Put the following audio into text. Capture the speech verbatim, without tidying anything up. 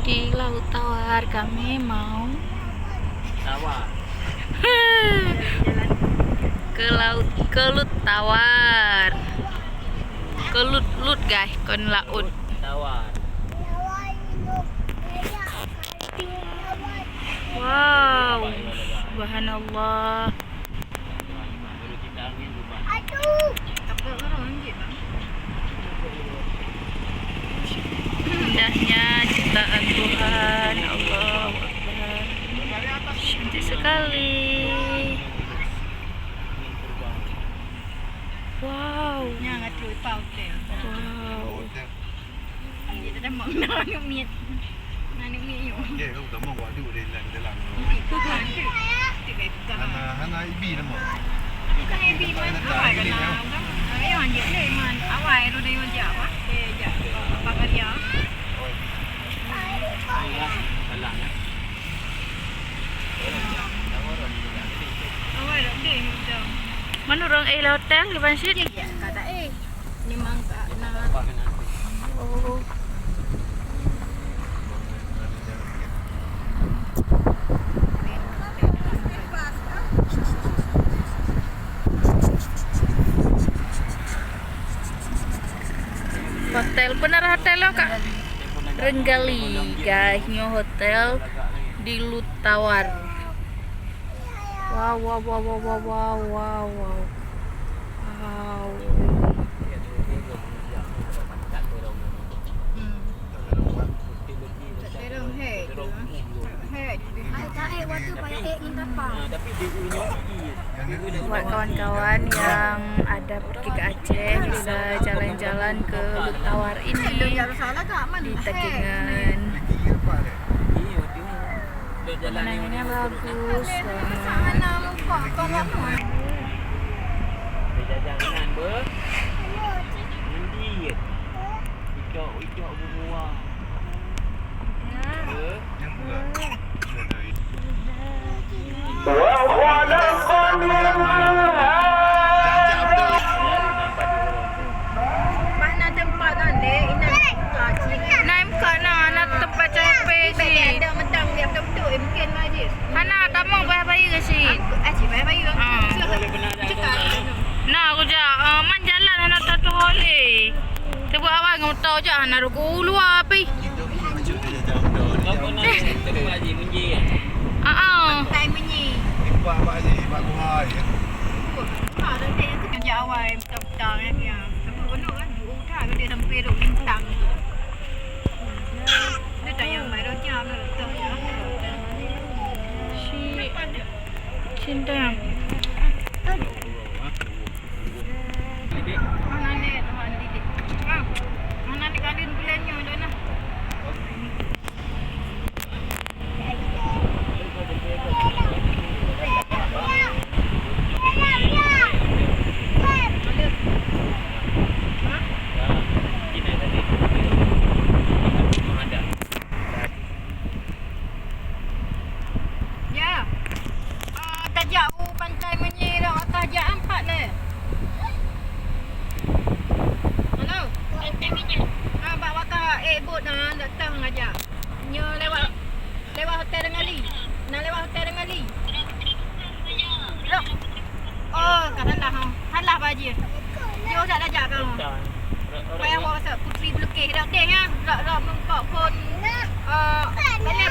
Di Laut Tawar kami mau ke laut, ke Lut Tawar. Ke lut, lut guys, kon laut. Wow, subhanallah. Indahnya ciptaan Tuhan. Allahu Akbar. Cantik sekali. Wow. Wow. Dia dah mau aneuk miet. Aneuk miet yuk. Okey, kamu tak mau buat duit dari dalam. Nanti bukan tu. Tu baik bukan. Hana, hana ibi nama. Bukan ibi man. Awai kena. Ayo anjir ni man. Awai tu dia jak apa? Dia jak apa kali ya? Salah ya. Awai dah deh macam. Mana orang eh hotel ke Bansit? Ya, kata eh. Memang tak nak. Oh. Hotel, pernah hotel lo, Kak? Renggali, guys, nyoe hotel di Lut Tawar. Wow, wow, wow. Wow. Hmm. Buat kawan-kawan yang ada pergi ke Aceh, bisa jalan-jalan ke Lut Tawar ini di Takengon. Pemandangannya bagus banget. Mana tempat tadi? Ina buka cik. Na buka na, na tempat cahaya cik. Ada mentang dia betul-betul, eh, mungkin majlis. Hana tamong bayar bayi ke cik? Ah, cik bayar bayi. Ah. Cakap. Na aku jak, ah, man jalan hana tatu hole. Cuba awak ngatau jak hana ruku ulu api. Ah, ah. Awai. Tapi keunoe kan, dua udah geude sampai dok bintang. Dia tanya mai roja na, roja. Cindang. Mana ni, mana ni, mana ni kalian bulan nyoe dah nah. Ya. Ah, tajak u pantai meunyoe dah tajak empat leh. Halo. Ah, bak watah, eh, bot dah datang aja. Nyoe lewat, lewat hotel Renggali. Nah, lewat hotel Renggali. Lok. Oh, ka salah, ha. Salah bak jih. Jih dak tajak ka. Payah awak masak Putri Belukih dak deh, ha. Lok, lok mengkok phon. Eh, banyak